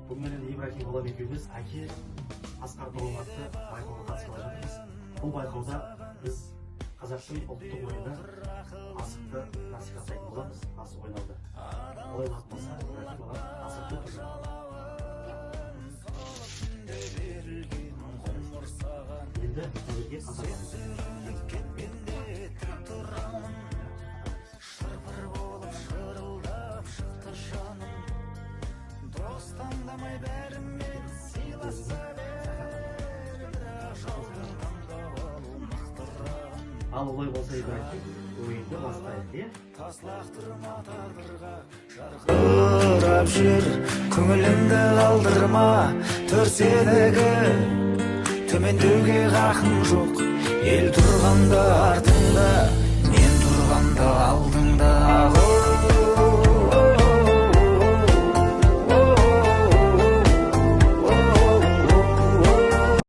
Бүгін менен Ибрахим балам екеуміз «Әке асқар тауым» атты байқауға қатысқалы жатырмыз. Бұл байқауда біз қазақтың ұлттық ойыны асықты насихаттайтын боламыз, асық ойнауды. Олай болса, Ибрахим балам, асықты түзу. Енді әзірге қатарланыңыз. Шырпыр болып шырылдап шықты жаным, дос таңдамай бәрімен сыйласа бер, бірақ жаудың таңдап алу мықтырағын. Ал олай болса, Ибрахим, ойынды бастайық, иә? Тас лақтырма тағдырға, жарқырап жүр көңілімді қалдырма, төр сенікі, төмендеуге хақым жоқ, ел тұрғанда артыңда.